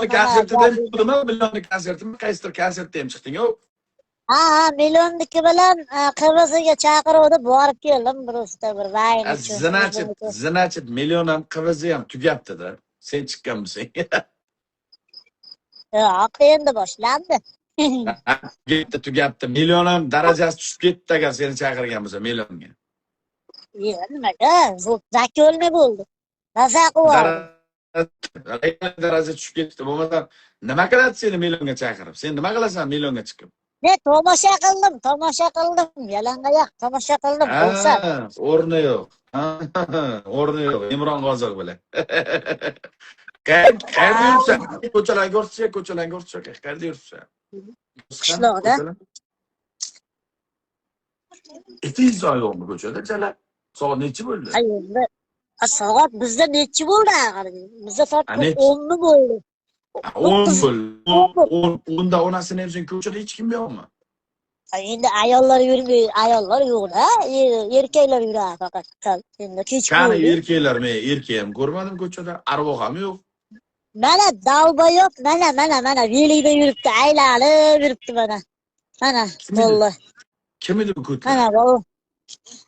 Millionni konsertida nima? Millionni konsertimi? Qaysidir konsertda ham chiqding-ku. Ha, ha, millionniki bilan QVZga chaqiruvdi, borib keldim просто bir vayn uchun. Значит, million ham, QVZ ham tugabdi-da. Sen chiqqan bo'lsang. Yo'q, endi boshlandi. Tugabdi, tugabdi. Million ham darajasi tushib ketdi agar seni chaqirgan bo'lsa millionga. Nimaga? Zakölni bo'ldi. Maza qilib. Daraja tushib ketdi. Bo'lmasa nima qiladi seni millionga chaqirib? Sen nima qilasan millionga chiqib? Ne tomosha qildim, tomosha qildim. Yalangoyoq tomosha qildim. Bo'lsa. O'rni yo'q. O'rni yo'q. Imron Qoziq bilan. Qayerda yuribsan? Ko'chalarni ko'rsatchi, ko'chalarni ko'rsatchi. Qayerda yuribsan? Qishloqda. Eti inson yo'qmi ko'chada, chala? Soat nechi bo'ldi? Endi soat bizda nechi bo'ldi axir? Bizda soat 10 bo'ldi. 10 bo'ldi. 10da onasini emsin, ko'chada hech kim yo'qmi? Endi ayollar yurmaydi, ayollar yo'q-da, erkaklar yuradi faqat. Endi kech bo'ldi. Qani erkaklar, men erkak ham ko'rmadim ko'chada, arvoh ham yo'q. Mana dalbayob, mana mana mana velikda yuribdi, aylanib yuribdi mana. Mana bo'ldi. Kim edi bu ko'tlar? Mana bu.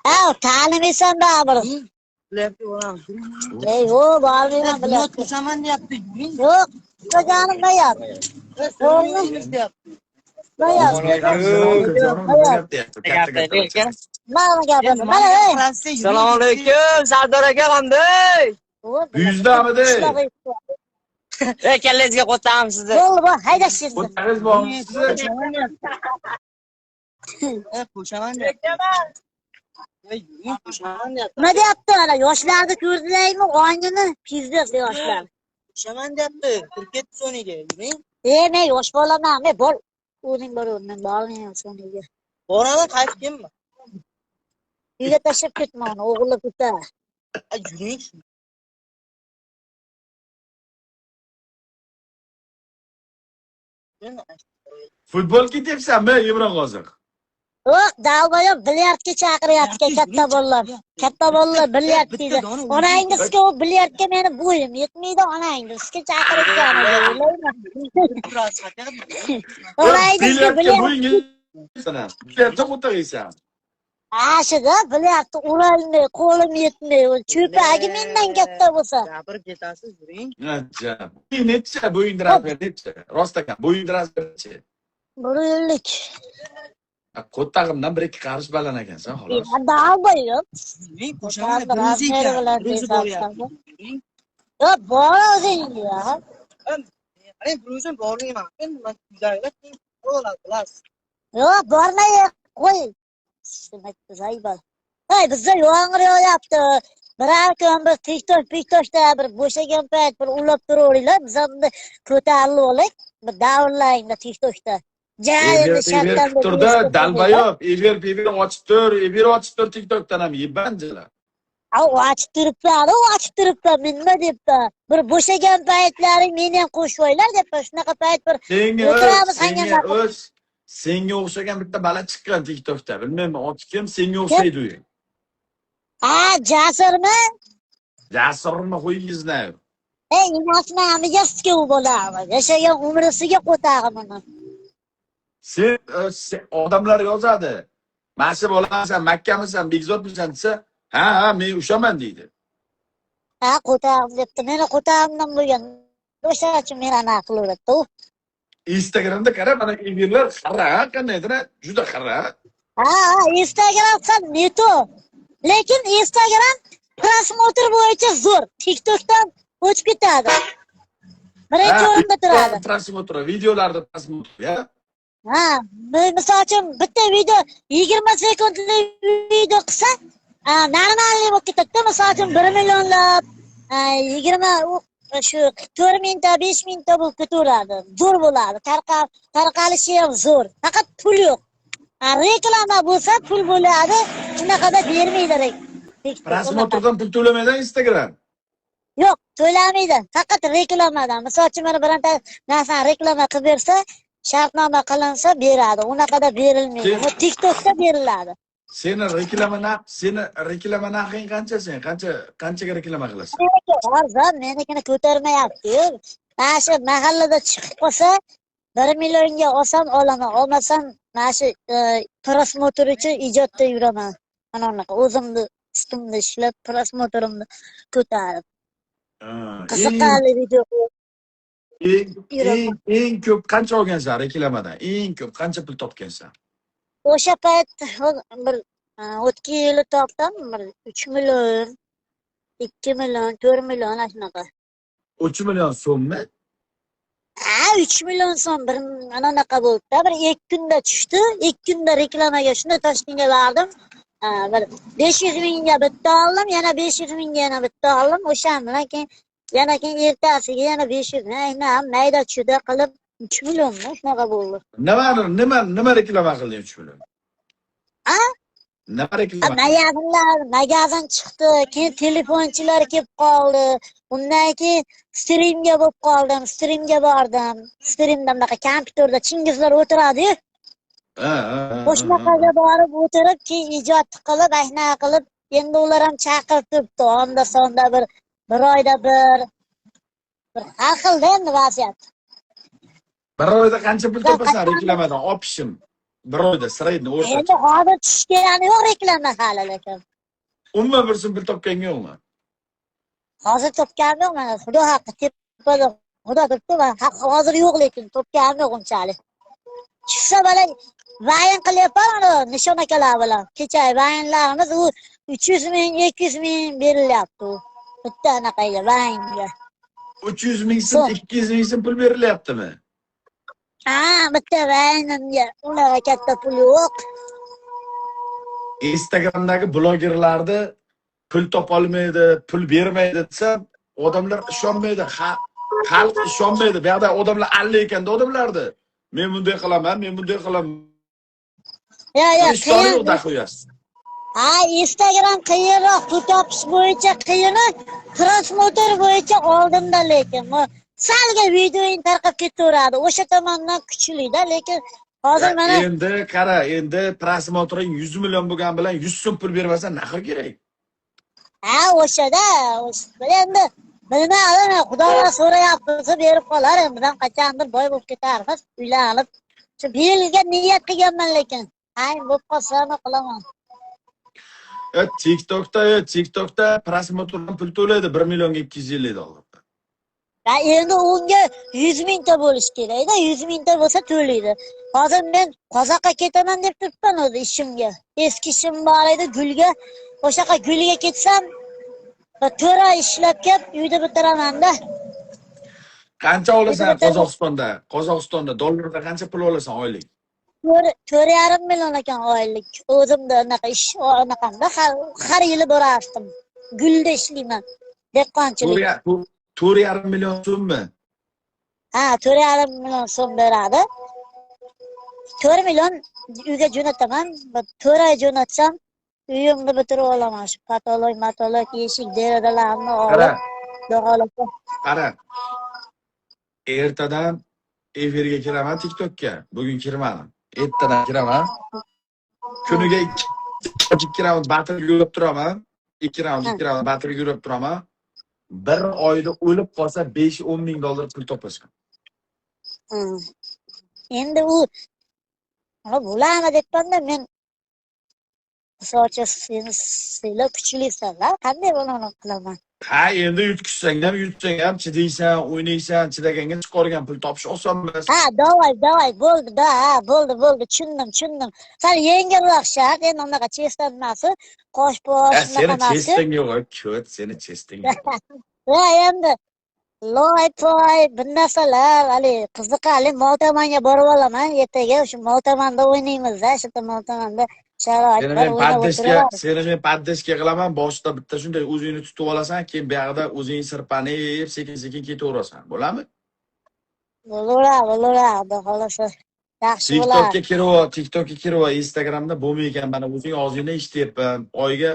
Ha, tanimaysan baribir. Ey, yo'q, bormayman bilyapti. Qo'shaman deyapti. Yo'q, jonim bayapti. Assalomu alaykum, Sardor aka, qanday? Yuzdamidi? Ey, kallangizga qo'tamiz sizni. Bo'ldi, bo'l, haydash sizni. Qo'tangiz bormi sizni? Qo'shaman deyapti. Nima deyapti ana yoshlarni ko'rdilarmi ongini pizdiz yoshlar. Qo'shaman deyapti. Kirib ketdi Sonyga, yuring. Men yosh bolaman, men bor. O'zing bor, men bormayman Sonyga. Boraman, qaytib kelma. Uyga tashlab ketma uni, o'g'li kuta. Yuring. Futbol ketyapsanmi, Imron Qoziq? Yo'q, dalbayob bilyardga chaqiryapti katta bolalar. Katta bolalar bilyard deydi. Onangizga u bilyardga meni bo'yim yetmaydi, onangizga chaqirayotgan o'ylayman. Onangizga bilyardga o'tiraysan. Ha, shuda bilyardni urolmay, qo'lim yetmay, cho'pagi mendan katta bo'lsa. Gapirib ketasiz, yuring. Ajab. Necha bo'ying razmer necha? Rost ekan, bo'ying razmer necha? 1.50. Qo'ttag'imdan 1-2 qarish baland ekansan, xolos. Dalbayob. Yuring, qo'shaman, bir o'zi ekan, bir o'zi boryapti. Yo'q, bor o'zing ya. Qarang, bir o'zim bormayman. Endi men uydagilar keyin oladi, bilasiz. Yo'q, bormay qo'y. Zaybal. Hey, bizda yomg'ir yog'yapti. Birar kun bir TikTok, TikTokda bir bo'shagan payt bir ulab turaveringlar. Biz ham ko'tarilib olaylik. Bir davrlaylik TikTokda. Efir turda dalbayob, efir ochib tur, efir ochib tur TikTokdan ham yebanjilar. Ochib turibman, ochib turibman, men nima debman. Bir bo'shagan paytlaring meni ham qo'shib qo'yinglar debman. Shunaqa payt bir o'tiramiz senga o'z senga o'xshagan bitta bala chiqqan TikTokda. Bilmayman, oti kim, senga o'xshaydi u. Ha, Jasurmi? Jasurmi, qo'yingizni. Ey, inasini amiga u bola. Yashagan umrisiga qo'tag'im uni. Sen odamlar yozadi. Mana shu bolamisan, Makkamisan, Bekzodmisan desa, ha, ha, men o'shaman deydi. Ha, qo'tag'im debdi. Meni qo'tag'imdan bo'lgan. O'sha uchun meni ana qilaveradi u. Instagramda qara, mana efirlar xara, qandaydir, juda xara. Ha, Instagram ham neto. Lekin Instagram prosmotr bo'yicha zo'r. TikTokdan o'chib ketadi. Birinchi o'rinda turadi. Prosmotr, videolarda prosmotr, ya. Ha, misol uchun bitta video 20 sekundlik video qilsa, normalniy bo'lib ketadi. Misol uchun 1 millionlab, 20 shu 4 mingta, 5 mingta bo'lib ketaveradi. Zo'r bo'ladi. Tarqalishi ham zo'r. Faqat pul yo'q. Reklama bo'lsa pul bo'ladi. Shunaqada bermaydi. Prosmotrdan pul to'lamaydi Instagram. Yo'q, to'lamaydi. Faqat reklamadan. Misol uchun mana bironta narsani reklama qilib bersa, shartnoma qilinsa beradi. Unaqada berilmaydi. Bu TikTokda beriladi. Seni reklama narx, seni reklama narxing qancha sen? Qanchaga reklama qilasan? Arzon, menikini ko'tarmayapti-yu. Mana shu mahallada chiqib qolsa, 1 millionga olsam olaman, olmasam mana shu просмотр uchun ijodda yuraman. Mana unaqa o'zimni ustimda ishlab, просмотр imni ko'tarib. Ha, eng Qiziqarli video qilib eng yuraman. eng ko'p qancha olgansan reklamadan? Eng ko'p qancha pul topgansan? O'sha payt bir o'tgan yili topdim, bir 3 million, 2 million, 4 million ana shunaqa. 3 million so'mmi? Ha, 3 million so'm bir ana unaqa bo'ldi-da. Bir 2 kunda tushdi. 2 kunda reklamaga shunda Toshkentga bordim. Ha, bir 500 mingga bitta oldim, yana 500 mingga yana bitta oldim. O'shan bilan keyin yana keyin ertasiga yana 500 ming, mayda chuyda qilib 3 millionmi shunaqa bo'ldi. Nima reklama qilding 3 million? A? Nima reklama qilding? Magazinlar, magazin chiqdi, keyin telefonchilar kelib qoldi. Undan keyin strimga bo'lib qoldim, strimga bordim. Strimda bunaqa kompyuterda Chingizlar o'tiradi-yu. Ha, ha, ha, O'shanaqaga borib o'tirib, keyin ijod qilib, ayna qilib, endi ular ham chaqirib turibdi. Onda sonda bir oyda bir har xilda endi vaziyat. Bir oyda qancha pul topasan reklamadan? Opishim. Bir oyda средний o'rtacha. Endi hozir tushgani yo'q reklama hali lekin. Umuman bir so'm pul topgan yo'qmi? Hozir topganim yo'q mana, Xudo haqqi tepada Xudo turibdi va hozir yo'q lekin topganim yo'q unchalik. Tushsa mana vayn qilyapman ana Nishon akalar bilan. Kecha vaynlarimiz u 300 ming, 200 ming berilyapti u. Bitta anaqaga vaynga. 300 ming so'm, So'm. 200 ming so'm pul berilyaptimi? Ha, bitta vaynimga unaqa katta pul yo'q. Instagramdagi blogerlarni pul topolmaydi, pul bermaydi desa, odamlar ishonmaydi. Xalq ishonmaydi. Bu yoqda odamlar alla ekanda odamlarni. Men bunday qilaman, men bunday qilaman. Ya, Ishoni yo'q qiyin. Дохуя si. Ha, Instagram qiyinroq, pul topish bo'yicha qiyini, просмотр bo'yicha oldinda lekin. Salga videoing tarqab ketaveradi. O'sha tomondan kuchli-da, lekin hozir mana Endi qara, endi просмотр ing 100 million bo'lgan bilan 100 so'm pul bermasa naql kerak. Ha, o'shada, endi bilmadim, Xudodan so'rayapmiz, berib qolar endi. Biz ham qachondir boy bo'lib ketarmiz, uylanib. Shu bu yilga niyat qilganman lekin. Ay, bo'lib qolsa nima qilaman. TikTokda просмотр dan pul to'laydi 1 millionga 250 dollar. Ya endi unga 100 mingta bo'lish kerakda, 100 mingta bo'lsa to'laydi. Hozir men Qozoqqa ketaman deb turibman o'zi ishimga. Eski ishim bor edi gulga. O'sha yoqqa gulga ketsam, bir 4 oy ishlab kelib uyda bitiraman-da. Qancha olasan Bitta- Qozog'istonda? Qozog'istonda dollarda qancha pul olasan oylik? 4,5 million ekan oylik. O'zimda anaqa ish anaqamda har yili borardim. Gulda ishlayman. Dehqonchilik. 4,5 million so'mmi? Ha, 4,5 million so'm beradi. 4 million uyga jo'nataman. Bir 4 oy jo'natsam, uyimni bitirib olaman. Shu потолок, matolok, eshik, derazalarni Qara, olib, xudo xohlasa. Qara. Ertadan efirga kiraman TikTokka. Bugun kirmadim. Ertadan kiraman. Kuniga ikki raund battle yurib turaman. Ikki raund, ikki raund battle yurib turaman. Bir oyda o'lib qolsa 5-10 ming dollar pul topasan. Endi u nima bo'ladimi debmanda men. Misol uchun, seni sizlar kuchlisizlar, qanday buni qilaman? Ha, endi yutkizsang ham, yutsang ham chidaysan, o'ynaysan, chidaganga chiqargan pul topish oson emas. Ha, давай, давай, bo'ldi da, ha, bo'ldi, bo'ldi, tushundim, tushundim. Sal yengilroq shart, endi unaqa честно emas, qosh posh Ya seni unaqa emas. честный yo'q, ko't, seni честный yo'q. Va endi loy poy bir narsalar haligi qiziqarli. Moltamanga borib olaman ertaga, o'sha Moltamanda o'ynaymiz-da, shu yerda Moltamanda sharoit Seni bor, men o'ynab поддержка, o'tiraveramiz. seni men поддержка qilaman, boshida bitta shunday o'zingni tutib olasan, keyin buyog'ida o'zing sirpanib, sekin-sekin ketaverasan. Bo'ladimi? Bo'laveradi, bo'laveradi, xudo xohlasa. Yaxshi bo'ladi. TikTokka kirib ol, TikTokka kirib ol, Instagramda bo'lmay ekan, mana o'zing og'zingdan eshityapman. Oyiga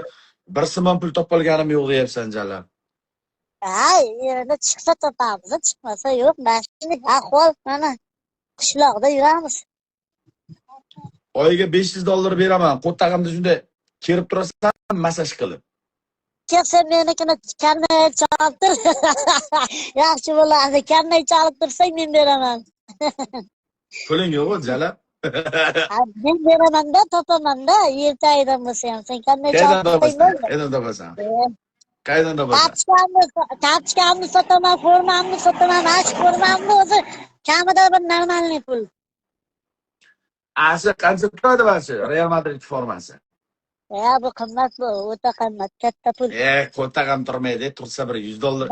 bir so'm ham pul topolganim yo'q deyapsan jalab. Ha, endi chiqsa topamiz, chiqmasa yo'q. Mana shunday ahvol, mana qishloqda yuramiz. Oyiga 500 dollar beraman. Qo'tag'imda shunday kerib turasan, massaj qilib. Kelsa menikini karnay chalib tur. Yaxshi bo'ladi. Karnay chalib tursang men beraman. Puling yo'q, jalab. Men beraman-da, topaman-da, yer tagidan bo'lsa ham. Sen karnay Qayerdan chalib tursang topasan? bo'ldi. Qayerdan topasan? Qayerdan topasan? Tapchkamni sotaman, formamni sotaman, mana shu formamni o'zi kamida bir normalniy pul. Asha qancha turadi mana shu Real Madrid formasi? Ya bu qimmat bu, o'ta qimmat, katta pul. Qo'taq ham turmaydi, tursa bir $100,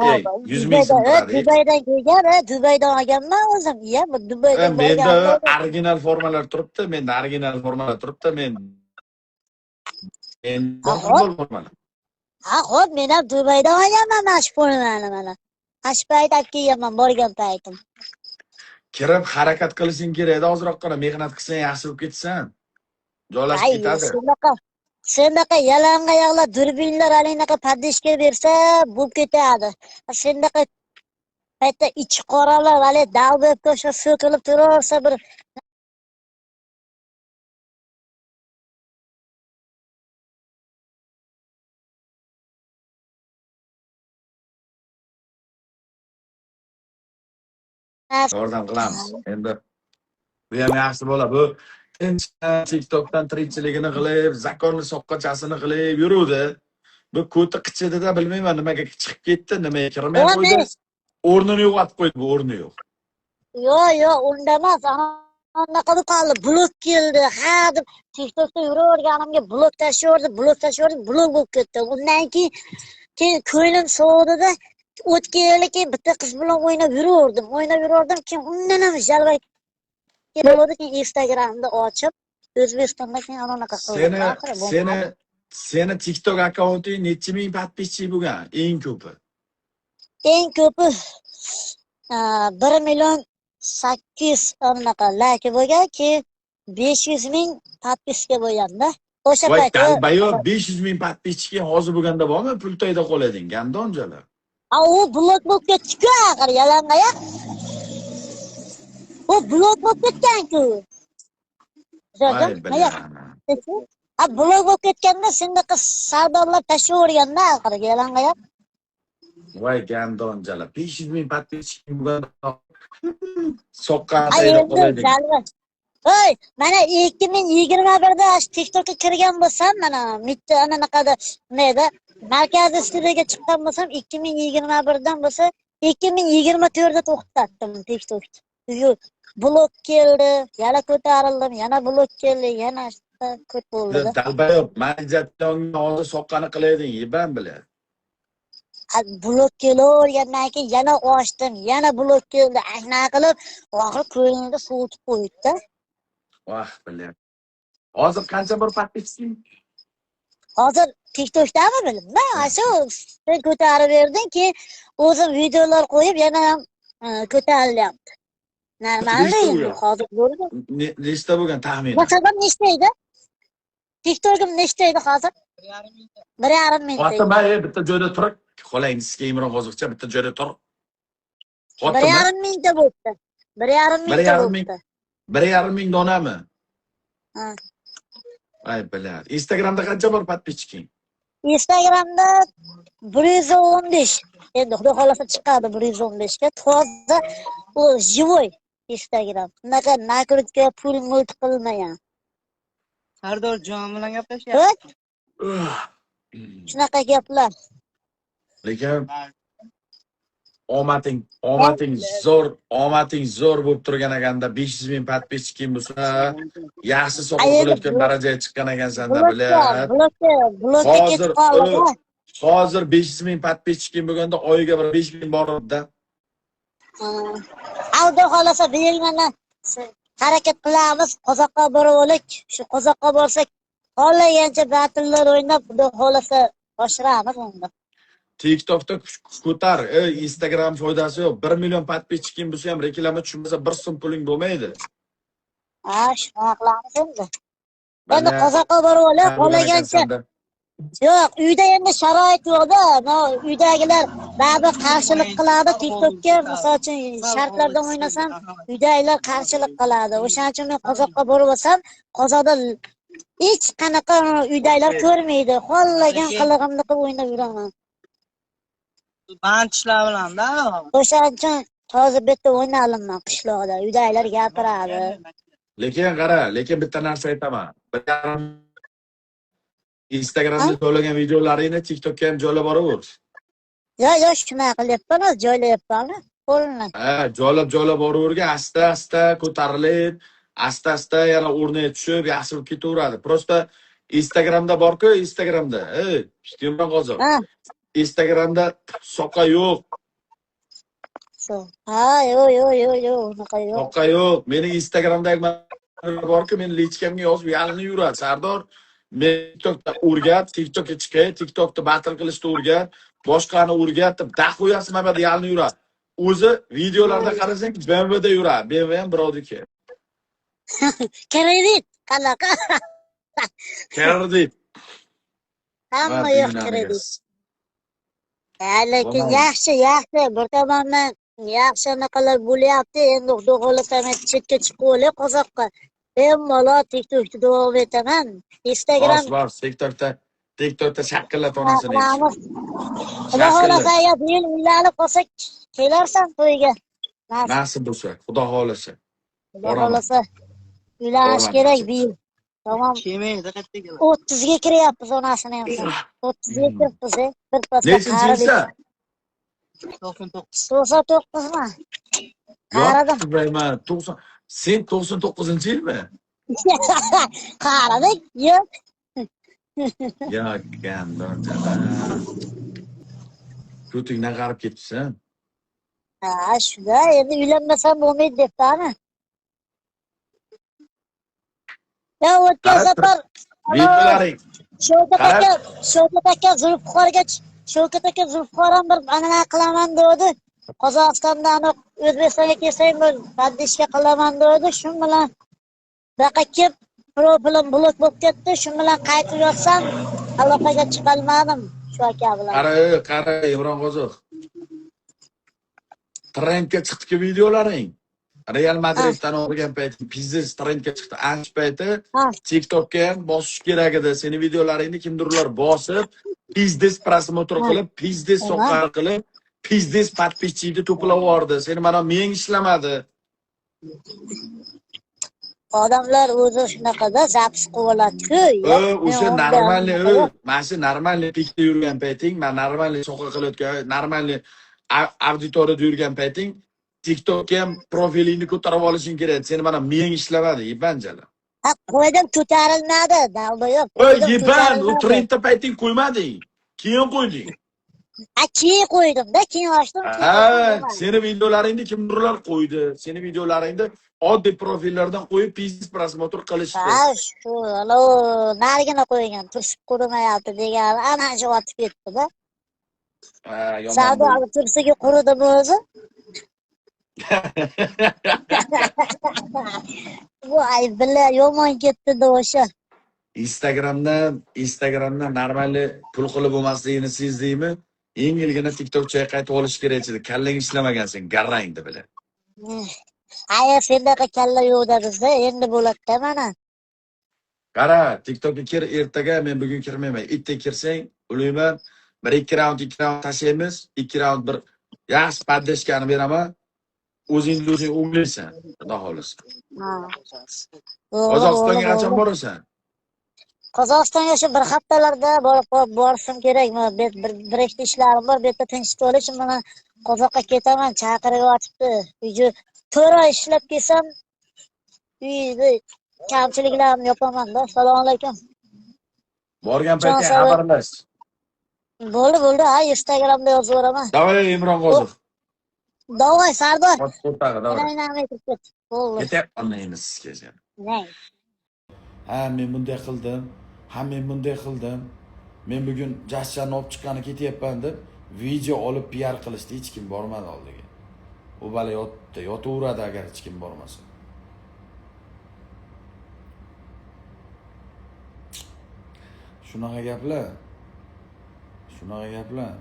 100 ming so'm turadi. Dubaydan kelgan, Dubaydan olganman o'zim. Ya bu Dubaydan Menda olganman. original formalar turibdi, menda original formalar turibdi, men futbol formalar. Ha, xo'p, men ham Dubaydan olganman mana shu formani mana. Mana shu payt olib kelganman borgan paytim. Kirib harakat qilishing kerak edi, ozroqgina mehnat qilsang yaxshi bo'lib ketsan. Joylashib ketadi. Sendaqa yalangoyoqlar, durbinlar halinaqa podeshka bersa bo'lib ketadi. Sendaqa paytda ichi qoralar hali dalbobga o'sha so'kilib turaversa bir Yordam qilamiz. Endi bu ham yaxshi bola. Bu tinch TikTokdan tirikchiligini qilib, zakonli soqqachasini qilib yuruvdi. Bu ko'ti qichidida bilmayman nimaga chiqib ketdi, nimaga kirmay qo'ydi. O'rnini yo'qotib qo'ydi, bu o'rni yo'q. Yo'q, yo'q, unda emas. Anaqa qilib qoldi, blok keldi. Ha deb TikTokda yuraverganimga blok tashlaverdi, blok tashlaverdi, blok bo'lib ketdi. Undan keyin ko'nglim sovudida o'tgan yili keyin bitta qiz bilan o'ynab yuraverdim, o'ynab yuraverdim. Keyin undan ham jalba bo'ldi, keyin Instagramda ochib, O'zbekistonda keyin anaqa qildim. Seni TikTok akkaunting necha ming podpischi bo'lgan eng ko'pi? Eng ko'pi 1,8 million anaqa like bo'lgan, keyin 500 ming podpiska bo'lganda. O'sha Voy, payt dalbayo 500 ming podpischi hozir bo'lganda bormi? Pul tayda qolading, gandonjalar. A u blok bo'lib ketdi-ku axir, yalangoyoq. U blok bo'lib ketgan-ku. A blok bo'lib ketganda sendaqa sardorlar tashlaverganda axir, yalangoyoq. Voy gandonjalar, 500 ming podpischi bo'lganda soqqani tayda qolading. Voy, mana 2021da TikTokka kirgan bo'lsam, mana mitti anaqada nima edi? Markaziy studiyaga chiqqan bo'lsam 2021dan bo'lsa 2024da to'xtatdim TikTokni. Yo'q, blok keldi, yana ko'tarildim, yana blok keldi, yana ko'p bo'ldi. Dalbayob, manijatonga hozir soqqani qilayding, yebam biladi. Blok kelavergandan keyin yana ochdim, yana blok keldi. Ana qilib, oxiri ko'nglimni sovutib qo'ydi-da. Vah, biladi. Hozir qancha bir podpischi? Hozir TikTokdami bilmayman. Shu sen ko'tarib berding, keyin o'zim videolar qo'yib yana ham ko'tarilyapti. Normalmi endi hozir bo'ldi. Nechta bo'lgan taxminan? Masalan nechta edi? TikTokim nechta edi hozir? 1,5 ming. Fatima, bitta joyda tur. Xolang sizga Imron qoziqcha bitta joyda tur. 1,5 mingta bo'ldi. 1,5 mingta bo'ldi. 1,5 ming donami? Ha. Ay bilad. Instagramda qancha bor podpischiking? Instagramda 115. Endi xudo xolasa chiqadi 115 ga. Toza u живой Instagram. Unaqa nakrutka pul mult qilmagan. Sardor jon bilan gaplashyapti. Shunaqa gaplar. Lekin omating zo'r, omating zo'r bo'lib turgan ekanda 500 ming podpischiking bo'lsa, yaxshi soqol qilayotgan darajaga chiqqan ekansanda bilad. Blokka ketib qoldi. Hozir 500 ming podpischiking bo'lganda oyiga bir 5 ming boradi-da. Xudo xolasa bu yil mana harakat qilamiz, Qozoqqa borib olik. Shu Qozoqqa borsak, xohlagancha batllar o'ynab, xudo xolasa oshiramiz unda. TikTokda ko'tar, Instagram foydasi yo'q. 1 million podpischiking bo'lsa ham reklama tushmasa 1 so'm puling bo'lmaydi. Ha, shunaqa qilamiz endi. Endi Qozoqqa borib olik, xohlagancha. Yo'q, uyda endi sharoit yo'q-da. Uydagilar baribir qarshilik qiladi TikTokka. Misol uchun shartlardan o'ynasam, uydagilar qarshilik qiladi. O'shaning uchun men Qozoqqa borib olsam, Qozoqda Hech qanaqa uydagilar ko'rmaydi. Xohlagan qilig'imni qilib o'ynab yuraman. Band ishlar bilan-da. O'shaning uchun hozir bu yerda o'ynalmayman qishloqda. Uydagilar gapiradi. Lekin qara, lekin bitta narsa aytaman. Bir yarim Instagramda joylagan videolaringni TikTokka ham joylab boraver. Yo, yo, shunaqa qilyapman, o'zi joylayapman. Qo'lini. Ha, joylab boravergan, asta-asta ko'tarilib, asta-asta yana o'rniga tushib, yaxshi bo'lib ketaveradi. Просто Instagramda bor-ku, Instagramda. Ey, Temur Qozoq. Ha, Instagramda soqqa yo'q, shu. Ha, yo'q, yo'q, yo'q, yo'q, unaqa yo'q. soqqa yo'q. Meni Instagramdagi borku, meni личка mga yozib yalinib yuradi. Sardor, men TikTokda o'rgat, TikTokka chiqay, TikTokda battle qilishni o'rgat, boshqani o'rgat deb дохуя si mana bu yerda yalinib yuradi. O'zi videolarda qarasang BMWda yuradi. BMW ham birovniki. Kredit qanaqa? Kredit. Hamma yo'q kredit. Ha, lekin Bo'lmadi. yaxshi, yaxshi. Bir tomondan yaxshi anaqalar bo'lyapti. Endi xudo xohlasa men chetga chiqib olay Qozoqqa. Bemalol TikTokda davom etaman. Instagram Bos, bos, TikTokda shaqillat onasini. qilamiz. Xudo xohlasa agar bu yil uylanib qolsak, kelarsan to'yga. Nasib. Nasib bo'lsa, xudo xohlasa. Xudo Boraman. xohlasa uylanish Boraman. kerak bu yil. Tamom. Kelmaydi, qayerga keladi? 30 ga kiryapmiz onasini ham. 30 ga kiribmiz, bir pasda Nechinchi qaridik. yilsan? 99. 99mi? Qaridim. Yo'q, bilmayman. 90. Sen 99-yilmi? Qaridik, yo'q. Ya, gandon. Ko'tingdan qarib ketibsan. Ha, shunda endi uylanmasam bo'lmaydi debdami? Ya o'tgan Qarab safar Videolaring. Shavkat Qarab. aka, Shavkat aka Zulfiqorga, Shavkat aka Zulfiqor ham bir anaqa qilaman dedi. Qozog'istonda aniq O'zbekistonga kelsang bir поддержка qilaman dedi. Shu bilan buyoqqa kelib profilim blok bo'lib ketdi. Shu bilan qaytib yotsam aloqaga chiqolmadim shu aka bilan. Qara, qara, Imron Qozoq. Trendga chiqdi videolaring. Real Madriddan olgan payti пиздец trendga chiqdi. Ancha payti TikTokka ham bosish kerak edi. Seni videolaringni kimdirlar bosib, пиздец просмотр qilib, пиздец soqqa qilib, пиздец подписчик ni to'plab yubordi. Seni mana meng ishlamadi. Odamlar o'zi shunaqada запись qilib oladi-ku. O'sha нормальный, mana shu нормальный pikda yurgan payting, man нормальный soqqa qilayotgan, нормальный auditoriyada yurgan payting TikTokka ham profilingni ko'tarib olishing kerak. Seni mana meng ishlamadi, yebanjala. Ha, qo'ydim ko'tarilmadi, долбоёб. Oy, yeban, u trendda payting qo'ymading. Keyin qo'yding. Ha, keyin qo'ydim-da, keyin ochdim. Ha, seni videolaringni kimdirlar qo'ydi. Seni videolaringni oddiy profillardan qo'yib, пиздец просмотр qilishdi. Ha, shu, alo, narigini qo'ygan, turshib qurimayapti degan, ana shu otib ketdi-da. Ha, yomon Savdo bo'ldi. tursigi quridimi o'zi? Voy, billa, yomon ketdi-da o'sha. Instagramdan нормальный pul qilib bo'lmasligini sezdingmi? Yengilgina TikTokchaga qaytib olish kerak edi. Kallang ishlamagan sen, garrang deb bilan. Aya, sendaqa kalla yo'qda bizda, endi bo'ladi-da mana. Qara, TikTokka kir ertaga, men bugun kirmayman. Ertaga kirsang, ulayman. Bir ikki raund, ikki raund tashlaymiz. Ikki raund bir yaxshi поддержка ni beraman. O'zingni o'zing o'nglaysan, xudo xohlasa. Ha. Qozog'istonga qachon borasan? Qozog'istonga shu bir haftalarda borib borishim kerak. Mana bu bir ikkita ishlarim bor, bu yerda tinchitib olish bilan Qozoqqa ketaman, chaqirib yotibdi. Uyga 4 oy ishlab kelsam, uyda kamchiliklarni yopaman-da. Assalomu alaykum. Borgan Jon paytda sog'lik. xabarlash. Bo'ldi, bo'ldi. Ha, Instagramda yozib yuboraman. Давай, Imron Qozoq. Давай, Sardor. O'tag'i, давай. Mana mana aytib ket. Bo'ldi. Ketyapman endi sizga. Ne? Ha, men bunday qildim. Ha, men bunday qildim. Men bugun jashchani olib chiqqani ketyapman deb video olib PR qilishdi, hech kim bormadi oldiga. U bola yotdi, yotaveradi agar hech kim bormasa. Shunaqa gaplar. Shunaqa gaplar.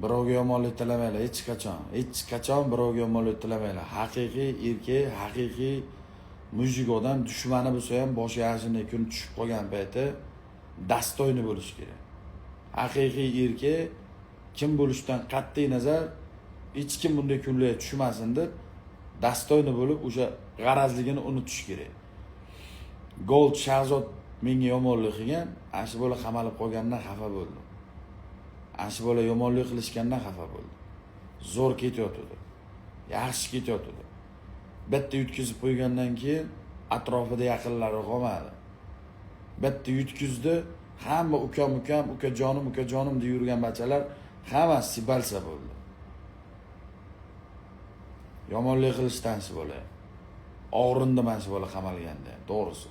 Birovga yomonlik tilamanglar hech qachon. Hech qachon birovga yomonlik tilamanglar. Haqiqiy erkak, haqiqiy Мужик odam dushmani bo'lsa ham boshi yashinday kun tushib qolgan payti достойный bo'lishi kerak. Haqiqiy erkak kim bo'lishidan qat'iy nazar hech kim bunday kunlarga tushmasin deb достойный bo'lib o'sha g'arazligini unutish kerak. Gold Shahzod menga yomonlik qilgan, ana shu bola qamalib qolganidan xafa bo'ldim. Ana shu bola yomonlik qilishgandan xafa bo'ldim. Zo'r ketayotdi. Yaxshi ketayotdi. Bitta yutkizib qo'ygandan keyin atrofida yaqinlari qolmadi. Bitta yutkizdi, hamma ukam ukam, ukajonim ukajonim deb yurgan bachalar hammasi sibalsa bo'ldi. Yomonlik qilishdan shu bola. Og'rindi mana shu bola qamalganda, to'g'risi.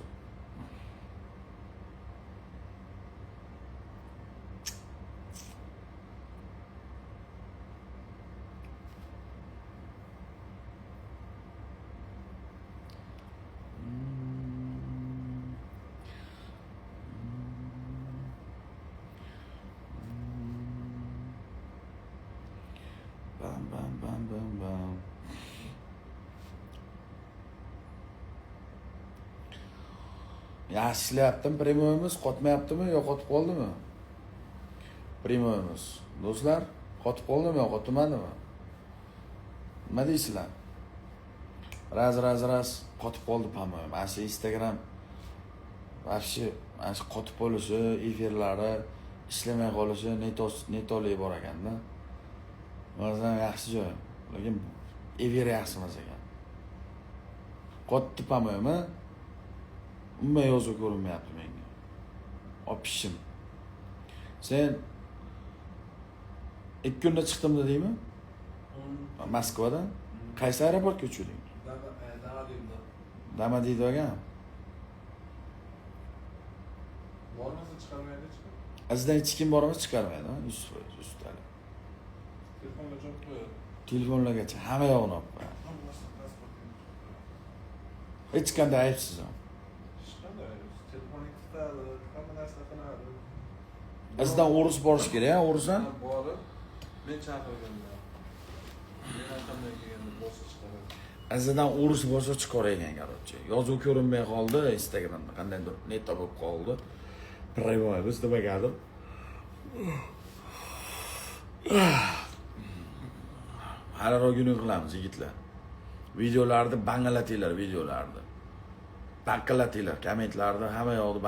Bam bam bam bam bam. Yaxshi ishlayaptimi прямой imiz? Qotmayaptimi yo qotib qoldimi? Прямой imiz. Do'stlar, qotib qoldimi yo qotmadimi? Nima deysizlar? Раз раз раз qotib qoldi, по-моему. Mana shu Instagram вообще mana shu qotib qolishi, efirlari ishlamay qolishi netolik bor ekanda. Masalan, yaxshi joy, lekin efir yaxshi emas ekan. Qotdi, по-моему. Umuman yozuv ko'rinmayapti menga. Opishim. Sen 2 kunda chiqdim dedingmi? Moskvadan? Qaysi aeroportga uchding? Domodedoga. Bormasa chiqarmaydi hech kim. Azizdan hech kim bormasa chiqarmaydi, 100% ustali. Telefonga javob qo'yadi. Telefonlargacha hamma yog'ini olib qo'yadi. Hammasini pasportini qo'yadi. Hech qanday aybsiz ham. Hech qanday ayb. Telefonini tutadi, hamma narsa qiladi. Azizdan o'ris borish kerak, ha, o'ris ham? Borib, men chaqirganda, men arqamdan kelganda bosa chiqaradi. Azizdan o'ris bo'lsa chiqar ekan, короче. Yozuv ko'rinmay qoldi Instagramda, qandaydir neta bo'lib qoldi. Прямой biz nimagadir. Haliroq kuni qilamiz, yigitlar. Videolarni bangilatinglar, videolarni. Baqillatinglar, kommentlarda hamma yoqni.